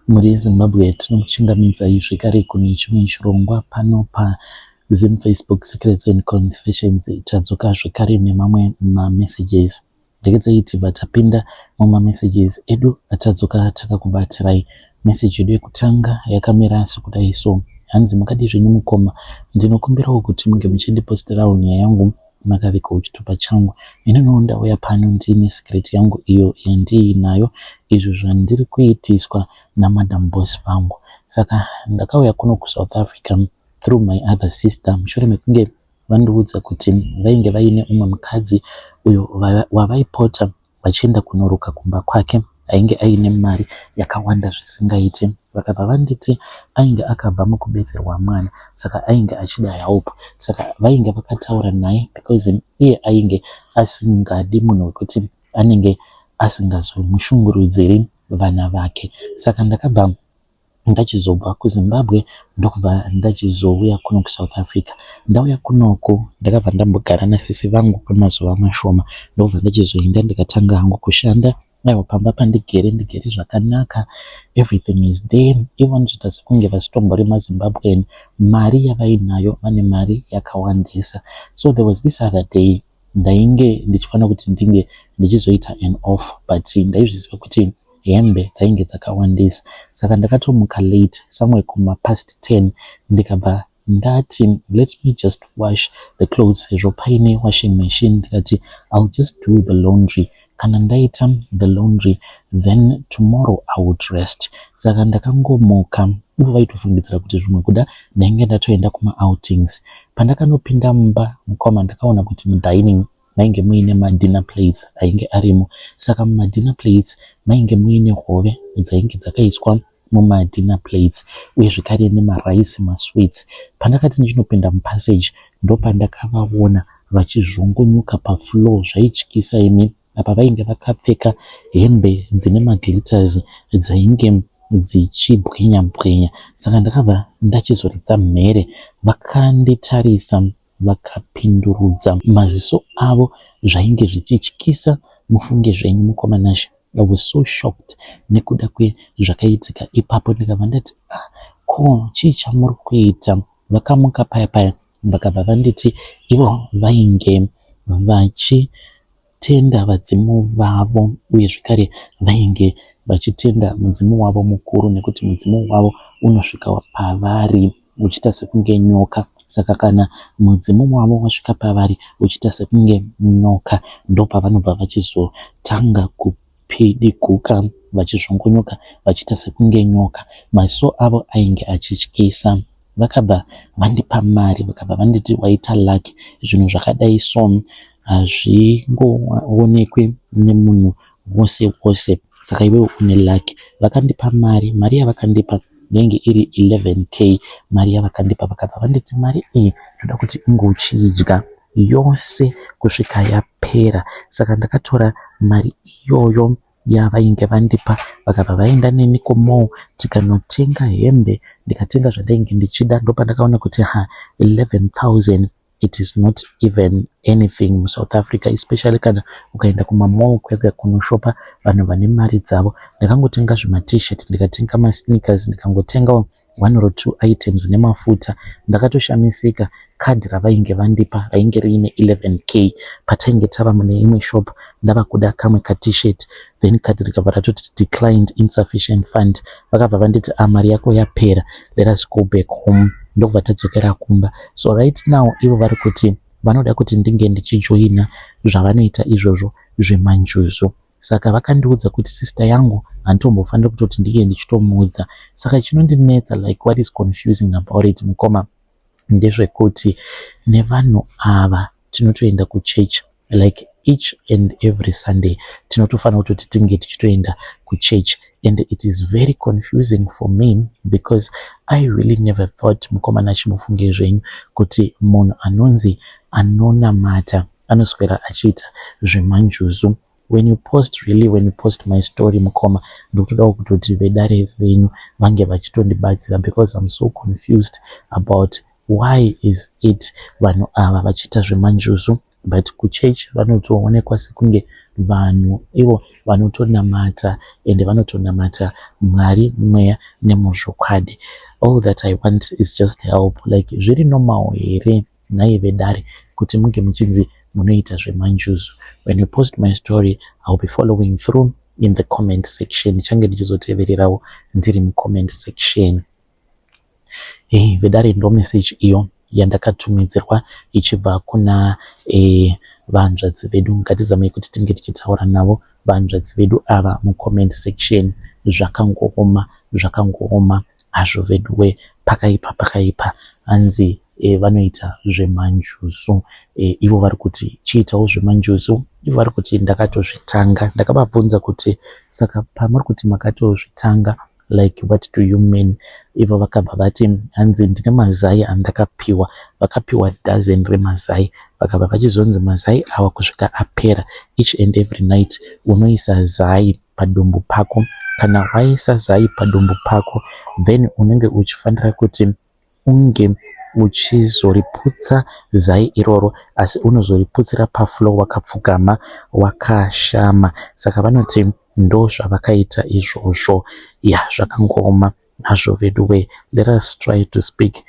Mhuri yeZimbabwe, tinokuchingamidzai zvekare kune chimwe chirongwa pano paZim Facebook Secrets and Confessions. Tadzoka zvekare nemamwe mamessages. Regedzai tibva tapinda mumamessages edu atadzoka takakubatirai. Message yedu yekutanga yakamira sekudai so. Hanzi makadii zvenyu mukoma, ndinokumbirawo kuti munge muchindiposterawo nyaya yangu makavigawo chitupa changu. Ininiwo ndauya pano ndiine secret yangu iyo yandiinayo izvo zvandiri kuitiswa namadam boss vangu. Saka ndakauya kuno kuSouth Africa through my other sister mushure mekunge vandiudza kuti vainge vaine umwe mukadzi uyo wavaipota vachienda kunoruka kumba kwake ainge aine mari yakawanda zvisingaite. Vakabva vanditi ainge akabva mukubetserwa mwana saka ainge achida help. Saka vainge vakataura naye because iye ainge asingadi munhu wekuti anenge asingazomushungurudziri vana vake. Saka ndakabva ndachizobva kuZimbabwe ndokubva ndachizouya kuno kuSouth Africa. Ndauya kunoku ndakabva ndambogara nasisi vangu kwemazuva mashoma ndokubva ndachizoenda ndikatanga hangu kushanda. Aiwa, pamba pandigere ndigere zvakanaka, everything is there. Ivo vanotoita sekunge vasitombori maZimbabwean. Mari yavainayo, vane mari yakawandisa. So there was this other day ndainge ndichifanira kuti ndinge ndichizoita an off, but ndaizviziva kuti hembe dzainge dzakawandisa, saka ndakatomuka late, somewhere kuma past 10, ndikabva ndati let me just wash the clothes sezvo paine washing machine. Ndikati I'll just do the laundry. Kana ndaita the laundry, then tomorrow I would rest. Saka ndakangomuka, ivo vaitofungidzira kuti zvimwe kuda ndainge ndatoenda kumaoutings. Pandakanopinda mumba, mukoma, ndakaona kuti mudining mainge muine madinner plates ainge arimo. Saka mumadinner plates mainge muine hove dzainge dzakaiswa mumadinner plates uye zvekare nemaraisi, masweets. Pandakati ndichinopinda mupassage, ndopandakavaona vachizvongonyoka pafloor. Zvaityisa imi. Apa vainge vakapfeka hembe dzine maglitters dzainge dzichibwinya bwinya. Saka ndakabva ndachizoridza mhere. Vakanditarisa, vakapindurudza maziso avo, zvainge zvichityisa, mufunge zvenyu, mukoma Nashe. I was so shocked nekuda kwezvakaitika ipapo. Ndikabva ndati, "Ah, ko chii chamuri kuita?" Vakamuka paya paya, vakabva vanditi ivo vainge vachitenda vadzimu vavo uye zvekare vainge vachitenda mudzimu wavo mukuru, nekuti mudzimu wavo unosvika pavari uchiita sekunge nyoka. Saka kana mudzimu wavo wasvika pavari uchiita sekunge nyoka, ndopavanobva vachizotanga kupidiguka, vachizvongonyoka, vachiita sekunge nyoka. Maziso avo ainge achityisa. Vakabva vandipa mari, vakabva vanditi, "Waita lucky, zvinhu zvakadai so hazvingoonekwi nemunhu wose wose, saka iwewe une lucky." Vakandipa mari. Mari yavakandipa yainge iri 11K. Mari yavakandipa, vakabva vanditi mari iyi ndoda kuti inge uchiidya yose kusvika yapera. Saka ndakatora mari iyoyo yavainge vandipa, vakabva vaenda neni kumall, tikanotenga hembe, ndikatenga zvandainge ndichida. Ndopandakaona kuti ha, 11,000, it is not even anything muSouth Africa, especially kana ukaenda kumamall kuya kunoshopa vanhu vane mari dzavo. Ndakangotenga zvimaT-shirt, ndikatenga masneakers, ndikangotengawo one or two items nemafuta. Ndakatoshamisika, kadhi ravainge vandipa rainge riine 11K. Patainge tava mune imwe shop, ndava kuda kamwe kaT-shirt, then kadhi rikabva ratoti "Declined, insufficient fund." Vakabva vanditi, "A, mari yako yapera, let us go back home." Ndokubva tadzokera kumba. So right now ivo vari kuti vanoda kuti ndinge ndichijoina zvavanoita izvozvo zvemanjuzu. Saka vakandiudza kuti sister yangu handitombofaniri kutoti ndinge ndichitomuudza. Saka chinondinetsa, like what is confusing about it, mukoma, ndezvekuti nevanhu ava tinotoenda kuchurch like each and every Sunday. Tinotofanira kutoti tinge tichitoenda kuchurch, and it is very confusing for me because I really never thought, mukoma Nashe, mufunge zvenyu, kuti munhu anonzi anonamata anoswera achiita zvemanjuzu. When you post, really, when you post my story, mukoma, ndikutodawo kutoti vedare renyu vange vachitondibatsira because I'm so confused about why is it vanhu ava vachiita zvemanjuzu, but kuchurch vanotoonekwa sekunge Vanhu ivo vanotonamata ende vanotonamata Mwari mweya nemuzvokwadi. All that I want is just help like zviri normal here nhai vedare kuti munge muchinzi munoita zvemanjuzu. When you post my story I will be following through in the comment section. Ndichange ndichizotevererawo ndiri mucomment section. Hey, vedare ndo message iyo yandakatumidzirwa ichibva kuna eh, vanzvadzi vedu. Ngatizamei kuti tinge tichitaura navo vanzvadzi vedu ava mucomment section. Zvakangooma, zvakangooma hazvo veduwe, pakaipa pakaipa. Hanzi e, vanoita zvemanjuzu e, ivo vari kuti chiitawo zvemanjuzu, ivo vari kuti ndakatozvitanga. Ndakavabvunza kuti saka pamuri kuti makatozvitanga like what do you mean? Ivo vakabva vati hanzi ndine mazai andakapiwa, vakapiwa dozen remazai, vakabva vachizonzi mazai awa kusvika apera each and every night unoisa zai padumbu pako. Kana waisa zai padumbu pako then unenge uchifanira kuti unge uchizoriputsa zai iroro, asi unozoriputsira pafloor wakapfugama wakashama. Saka vanoti ndo zvavakaita izvozvo. Ya, zvakangooma hazvo veduwe. Let us try to speak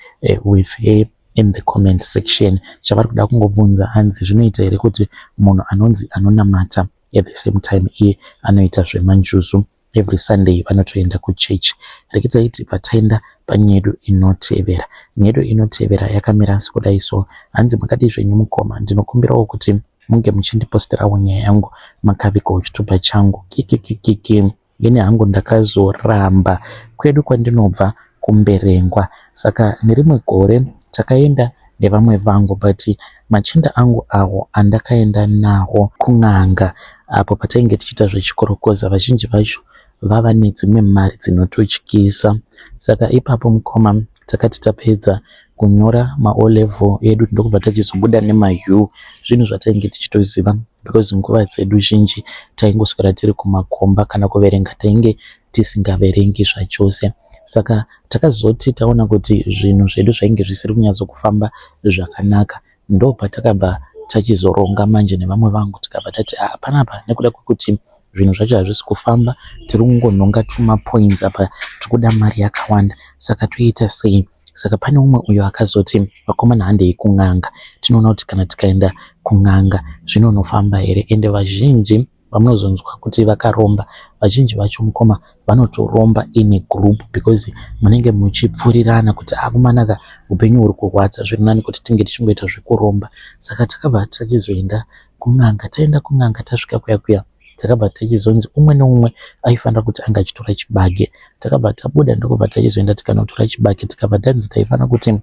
with her in the comment section. Chavari kuda kungobvunza hanzi zvinoita here kuti munhu anonzi anonamata at the same time iye anoita zvemanjuzu, every Sunday vanotoenda kuchechi. Rekedzai tibva taenda panyedu inotevera. Nyedu inotevera yakamira sekudai so. Hanzi makadii zvenyu mukoma, ndinokumbirawo kuti munge muchindiposterawo nyaya yangu makavigawo chitupa changu kikikikiki. Ini hangu ndakazoramba kwedu kwandinobva kuMberengwa. Saka nerimwe gore takaenda nevamwe vangu, but machinda angu awo andakaenda nawo kun'anga apo patainge tichiita zvechikorokoza, vazhinji vacho vava nedzimwe mari dzinototyisa. Saka ipapo mukoma takati tapedza kunyora maO level edu ndokubva tachizobuda nemaU, zvinhu zvatainge tichitoziva because nguva dzedu zhinji taingoswera tiri kumakomba, kana kuverenga tainge tisingaverengi zvachose. Saka takazoti taona kuti zvinhu zvedu zvainge zvisiri kunyatsokufamba zvakanaka, ndo patakabva tachizoronga manje nevamwe vangu, tikabva tati ah, panapa nekuda kwekuti zvinhu zvacho hazvisi kufamba, tiri kungonhonga tumapoints apa, tikuda mari yakawanda, saka toita sei? Saka pane umwe uyo akazoti vakomana handei kun'anga, tinoona kuti kana tikaenda kun'anga zvinonofamba here. Ende vazhinji vamunozonzwa kuti vakaromba, vazhinji vacho mukoma vanotoromba in a group because munenge muchipfurirana kuti akumanaka upenyu huri kurwadza, zviri nani kuti tinge tichingoita zvekuromba. Saka takabva tachizoenda kun'anga. Taenda kun'anga, tasvika kuya kuya takabva tachizonzi umwe neumwe aifanira kuti anga achitora chibage. Takabva tabuda ndokubva tachizoenda tikanotora chibage, tikabva tanzi taifanira kuti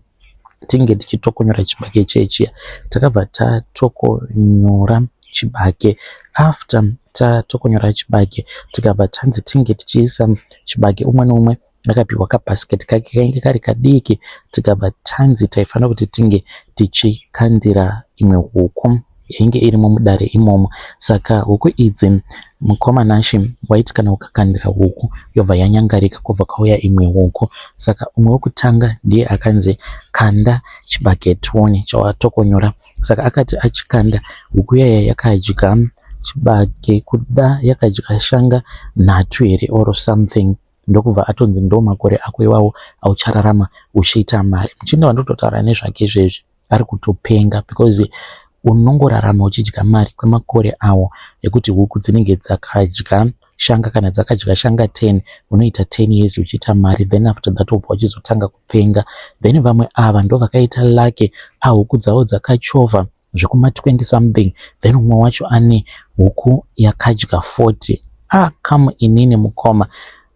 tinge tichitokonyora chibage chechiya. Takabva tatokonyora chibage. After tatokonyora chibage, tikabva tanzi tinge tichiisa chibage, umwe neumwe akapiwa kabhasiketi kake kainge kari kadiki, tikabva tanzi taifanira kuti tinge tichikandira imwe huku yainge irimo mudare imomo. Saka huku idzi mukoma Nashe, waiti kana ukakandira huku yobva yanyangarika, kwobva kwauya imwe huku. Saka umwe wekutanga ndiye akanzi kanda chibage tione chawatokonyora. Saka akati achikanda, huku yaya yakadya chibage, kuda yakadya shanga nhatu here or something, ndokubva atonzi ndo makore ako iwawo auchararama uchiita mari. Muchinda wandototaura nezvake izvezvi ari kutopenga because unongorarama uchidya mari kwemakore awo ekuti huku dzinenge dzakadya shanga. Kana dzakadya shanga 10, unoita 10 years uchiita mari, then after that wobva uchizotanga kupenga. Then vamwe ava ndo vakaita lake ahuku dzavo dzakachovha zvekuma 20 something, then umwe wacho ane huku yakadya 40. Ah, come inini mukoma,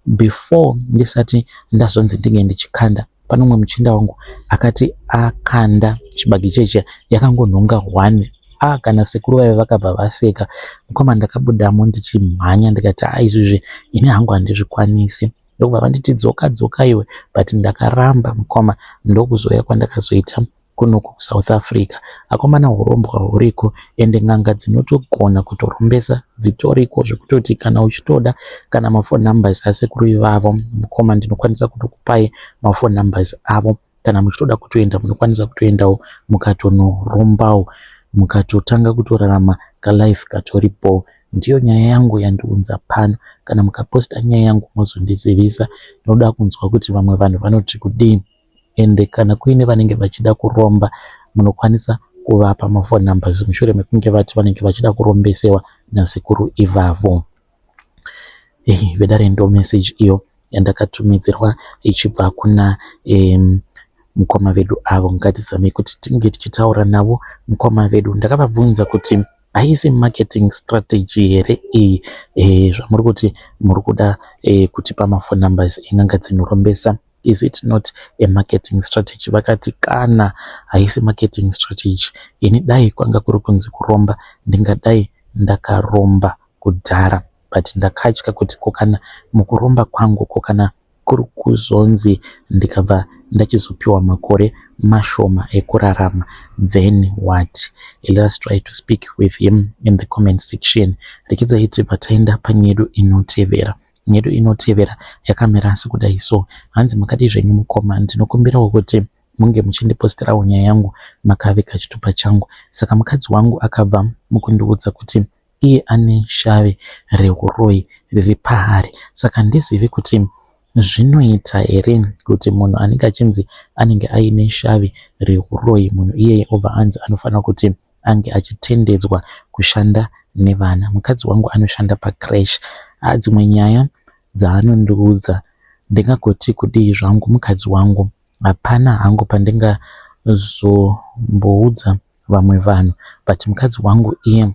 before ndisati ndazonzi ndinge ndichikanda, pane umwe muchinda wangu akati akanda chibage chechiya, yakangonhonga 1. Ah, kana sekuru vaive vakabva vaseka. Mukoma, ndakabudamo ndichimhanya, ndikati a izvizvi ini hangu handizvikwanisi. Ndokubva vanditi dzoka dzoka iwe, but ndakaramba mukoma. Ndokuzouya kwandakazoita kunoku kuSouth Africa. Akomana, urombwa huriko, ende n'anga dzinotogona kutorombesa dzitoriko, zvekutoti kana uchitoda kana maphone numbers asekuru ivavo mukoma, ndinokwanisa kutokupai maphone numbers avo. Kana muchitoda kutoenda, munokwanisa kutoendawo mukatonorombawo, mukatotanga kutorarama kalife katoripo. Ndiyo nyaya yangu yandiunza pano. Kana mukaposta nyaya yangu mozondizivisa. Ndinoda kunzwa kuti vamwe vanhu vanoti kudii. Ende kana kuine vanenge vachida kuromba munokwanisa kuvapa maphone numbers mushure mekunge vati vanenge vachida kurombesewa nasekuru ivavo. Eh, vedare ndo message iyo yandakatumidzirwa ichibva kuna mukoma vedu avo. Ngatizamei kuti tinge tichitaura navo mukoma vedu. Ndakavabvunza kuti haisi marketing strategy here iyi zvamuri kuti muri kuda kutipa maphone numbers en'anga dzinorombesa? Is it not a marketing strategy? Vakati kana haisi marketing strategy, ini dai kwanga kuri kunzi kuromba ndingadai ndakaromba kudhara, but ndakatya kuti ko kana mukuromba kwangu, ko kana kuri kuzonzi ndikabva ndachizopiwa makore mashoma ekurarama, then what? Let us try to speak with him in the comment section. Rekidzai tibva taenda panyedu inotevera. Nyedu inotevera yakamira sekudai so. Hanzi, makadii zvenyu mukoma? Ndinokumbirawo kuti munge muchindiposterawo nyaya yangu makavika chitupa changu. Saka mukadzi wangu akabva mukundiudza kuti iye ane shave reuroyi riri paari, saka handizivi kuti zvinoita here kuti munhu anenge achinzi anenge aine shavi reuroyi, munhu iyeye obva anzi anofanira kuti ange achitendedzwa kushanda nevana. Mukadzi wangu anoshanda pacreche. Dzimwe nyaya dzaanondiudza ndingagoti kudii zvangu? Mukadzi wangu hapana hangu pandingazomboudza vamwe vanhu, but mukadzi wangu iye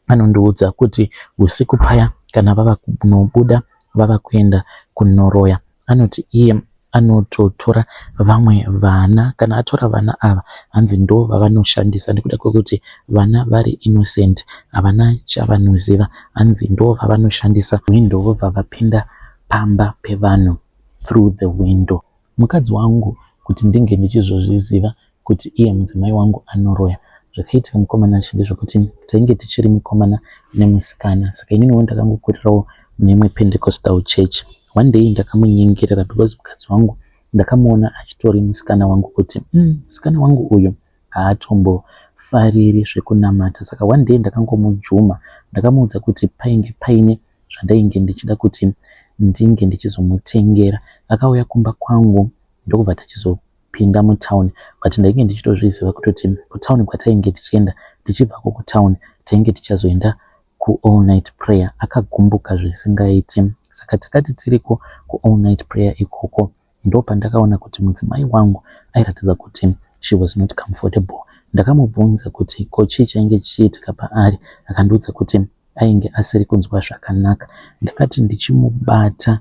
anondiudza kuti usiku paya kana vava kunobuda, vava kuenda kunoroya, anoti iye anototora vamwe vana. Kana atora vana ava, hanzi ndo vavanoshandisa nekuda kwekuti vana vari innocent, havana chavanoziva. Hanzi ndo vavanoshandisa window, vobva vapinda pamba pevanhu through the window. Mukadzi wangu, kuti ndinge ndichizozviziva kuti iye mudzimai wangu anoroya, zvakaitika mukomana ndezvekuti tainge tichiri mukomana nemusikana. Saka ininiwo ndakangokurirawo mune imwe Pentecostal church. One day ndakamunyengerera because mukadzi wangu ndakamuona achitori musikana wangu kuti musikana wangu uyu haatombofariri zvekunamata. Saka one day ndakangomujuma, ndakamuudza kuti painge paine zvandainge ndichida kuti ndinge ndichizomutengera. Akauya kumba kwangu ndokubva tachizopinda mutauni, but ndainge ndichitozviziva kutoti kutauni kwatainge tichienda, tichibvako kutauni tainge tichazoenda kuall night prayer. Akagumbuka zvisingaiti. Saka takati tiriko kuall night prayer ikoko, ndo pandakaona kuti mudzimai wangu airatidza kuti she was not comfortable. Ndakamubvunza kuti ko chii chainge chichiitika paari. Akandiudza kuti ainge asiri kunzwa zvakanaka. Ndakati ndichimubata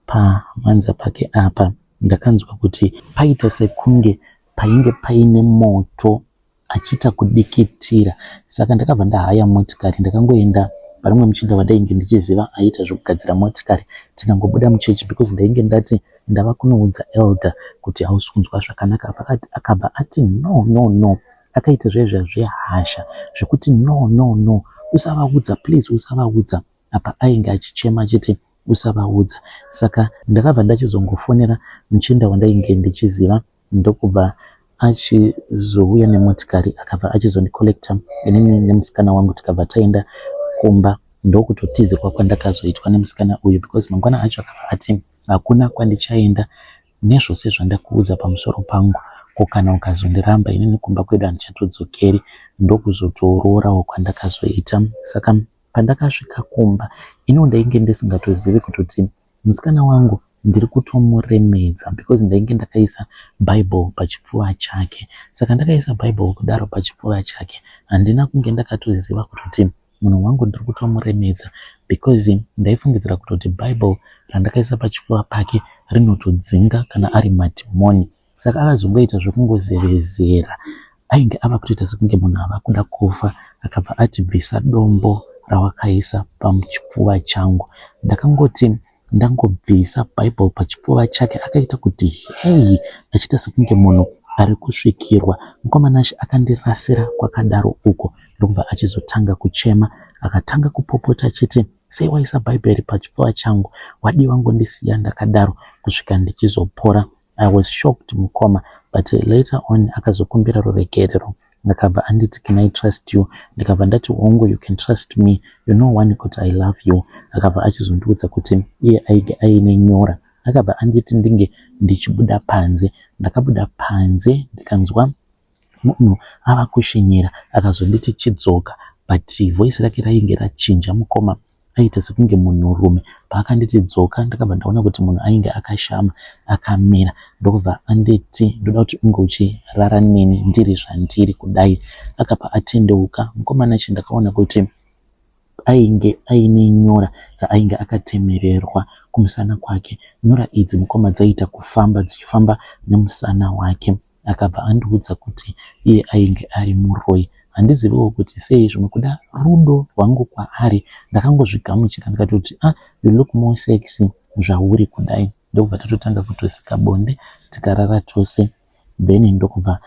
pamanza pake apa, ndakanzwa kuti paita sekunge painge paine moto achiita kudikitira. Saka ndakabva ndahaya motikari, ndakangoenda pane mumwe muchinda wandainge ndichiziva aiita zvekugadzira motikari. Tikangobuda muchechi, because ndainge ndati ndava kunoudza elder kuti hausi kunzwa zvakanaka, akabva ati, "No, no, no." Akaita zvezva zvehasha zvekuti, "No, no, no, usavaudza, please usavaudza." Apa ainge achichema achiti usavaudza. Saka ndakabva ndachizongofonera muchinda wandainge ndichiziva, ndokubva achizouya nemotikari, akabva achizondicollecta inini nemusikana wangu, tikabva taenda kumba. Ndokutotizirwa kwandakazoitwa nemusikana uyu, because mangwana acho akabva ati hakuna kwandichaenda nezvose zvandakuudza pamusoro pangu. Ko kana ukazondiramba, inini kumba kwedu handichatodzokeri. Ndokuzotororawo kwandakazoita. Saka pandakasvika kumba, iniwo ndainge ndisingatozivi kutoti musikana wangu ndiri kutomuremedza, because ndainge ndakaisa Bible pachipfuva chake. Saka ndakaisa Bible kudaro pachipfuva chake, handina kunge ndakatoziva kutoti munhu wangu ndiri kutomuremedza, because ndaifungidzira kutoti Bible randakaisa pachipfuva pake rinotodzinga kana ari madhimoni. Saka akazongoita zvekungozevezera, ainge ava kutoita sekunge munhu ava kuda kufa. Akabva ati, "Bvisa dombo rawakaisa pachipfuva changu." Ndakangoti ndangobvisa Bible pachipfuva chake, akaita kuti hei, achiita sekunge munhu ari kusvikirwa. Mukomana acho akandirasira kwakadaro uko, ndokubva achizotanga kuchema. Akatanga kupopota achiti, "Sei waisa Bhaibheri pachipfuva changu? Wadii wangondisiya ndakadaro kusvika ndichizopora?" I was shocked, mukoma, but later on akazokumbira ruregerero. Akabva anditi, "Can I trust you?" Ndikabva ndati, "Hongu, you can trust me, you know one kuti I love you." Akabva achizondiudza kuti iye ainge aine nyora. Akabva anditi ndinge ndichibuda panze. Ndakabuda panze, ndikanzwa munhu ava kushinyira. Akazonditi, "Chidzoka," but voice rake rainge rachinja, mukoma, aita sekunge munhurume. Paakanditi dzoka, ndakabva ndaona kuti munhu ainge akashama akamira, ndokubva anditi, "Ndoda kuti unge uchirara neni ndiri zvandiri kudai." Akabva atendeuka, mukomana chi ndakaona kuti ainge aine nyora dzaainge akatemererwa kumusana kwake. Nyora idzi, mukoma, dzaiita kufamba dzichifamba nemusana wake. Akabva andiudza kuti iye ainge ari muroi. Handiziviwo kuti sei, zvimwe kuda rudo rwangu kwaari, ndakangozvigamuchira, ndikatoti, "Ah, you look more sexy zvauri kudai." Ndokubva tatotanga kutosika bonde, tikarara tose, then ndokubva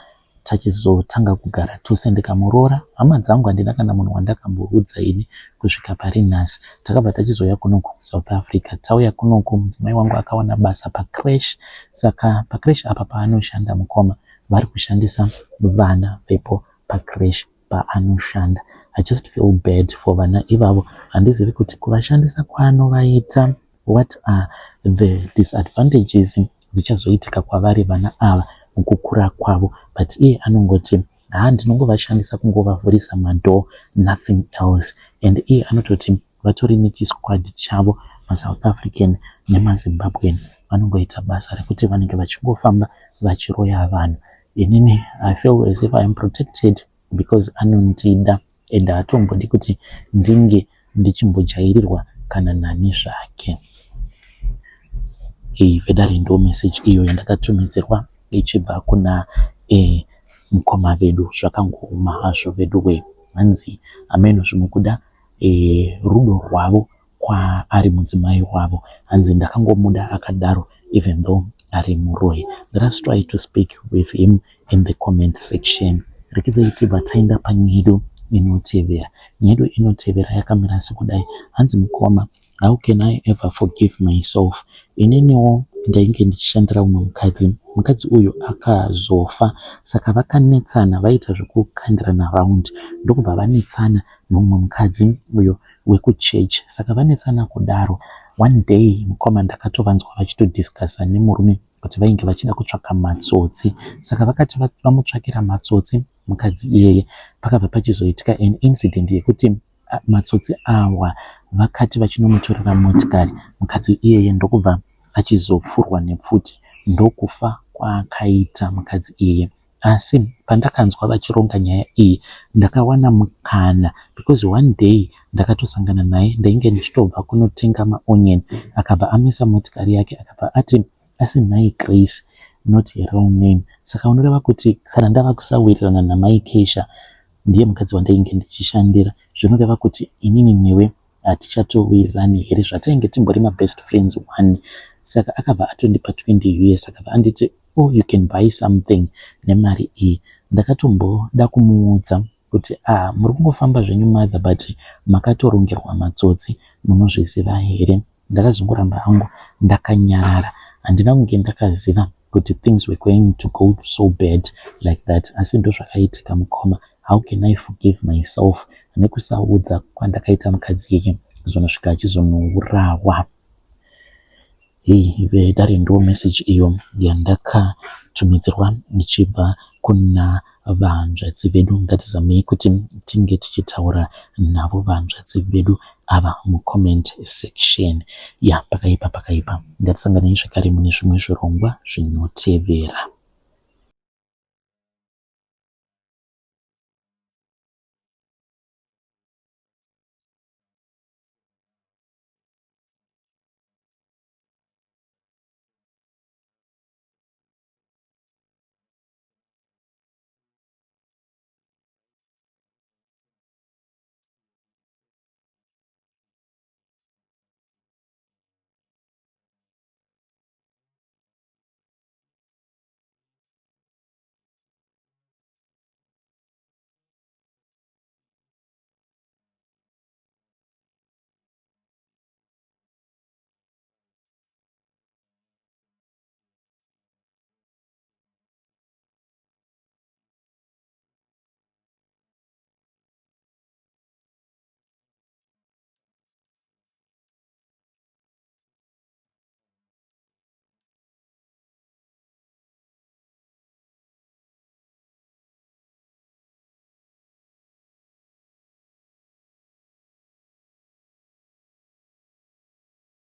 tachizotanga kugara tose, ndikamuroora. Hama dzangu handina kana munhu wandakamboudza ini kusvika pari nhasi. Takabva tachizouya kunoku South Africa. Tauya kunoku, mudzimai wangu akawana basa pacreche. Saka pacreche apa paanoshanda, mukoma, vari kushandisa vana vepo pacreche paanoshanda. I just feel bad for vana ivavo. Handizivi kuti kuvashandisa kwaanovaita, what are the disadvantages dzichazoitika kwavari vana ava mukukura kwavo? But iye anongoti, "Ha, ndinongovashandisa kungovavhurisa madoor, nothing else." And iye anototi vatori nechisquad chavo, maSouth African nemaZimbabwean, vanongoita basa rekuti vanenge vachingofamba vachiroya vanhu. Inini I feel as if I am protected because anondida and haatombodi kuti ndinge ndichimbojairirwa kana nani zvake. Iyi, vedare, ndo message iyo yandakatumidzirwa ichibva kuna mukoma vedu. Zvakangooma hazvo vedu. Hanzi hameno zvimwe kuda rudo rwavo kwaari mudzimai wavo. Hanzi, "Ndakangomuda akadaro even though ari muroyi." Let us try to speak with him in the comment section. Rekedzai tibva taenda panyedu inotevera. Nyedu inotevera yakamira sekudai. Hanzi, "Mukoma, how can I ever forgive myself? Ininiwo ndainge ndichishandira umwe mukadzi. Mukadzi uyu akazofa, saka vakanetsana, vaita zvekukandirana round, ndokubva vanetsana neumwe mukadzi uyo wekuchechi. Saka vanetsana kudaro, one day, mukoma, ndakatovanzwa vachitodiscussa nemurume kuti vainge vachida kutsvaka matsotsi. Saka vakati vamutsvakira matsotsi mukadzi iyeye, pakabva pachizoitika an incident yekuti matsotsi awa vakati vachinomutorera motikari, mukadzi iyeye ndokubva achizopfurwa nepfuti, ndokufa kwaakaita mukadzi iyeye. Asi pandakanzwa vachironga nyaya iyi, ndakawana mukana because one day ndakatosangana naye. Ndainge ndichitobva kunotenga maonion. Akabva amisa motikari yake, akabva ati, 'Asi nhai Grace,' not her real name, 'saka unoreva kuti kana ndava kusawirirana namai Keisha, ndiye mukadzi wandainge ndichishandira, zvinoreva kuti inini newe hatichatowirirani here, zvatainge timbori mabest friends one?' Saka akabva atondipa 20 US, akabva anditi, 'Oh, you can buy something nemari iyi.' Ndakatomboda kumuudza kuti, 'Ah, muri kungofamba zvenyu mother, but makatorongerwa matsotsi, munozviziva here?' Ndakazongoramba hangu ndakanyarara. Handina kunge ndakaziva kuti things were going to go so bad like that, asi ndozvakaitika, mukoma. How can I forgive myself nekusaudza kwandakaita mukadzi iyeye, kuzonosvika achizonourawa?" Hei, vedare, ndo message iyo yandakatumidzirwa ichibva kuna vanzvadzi vedu. Ngatizamei kuti tinge tichitaura navo vanzvadzi vedu ava mucomment section. Ya, pakaipa, pakaipa. Ngatisanganei zvakare mune zvimwe zvirongwa zvinotevera.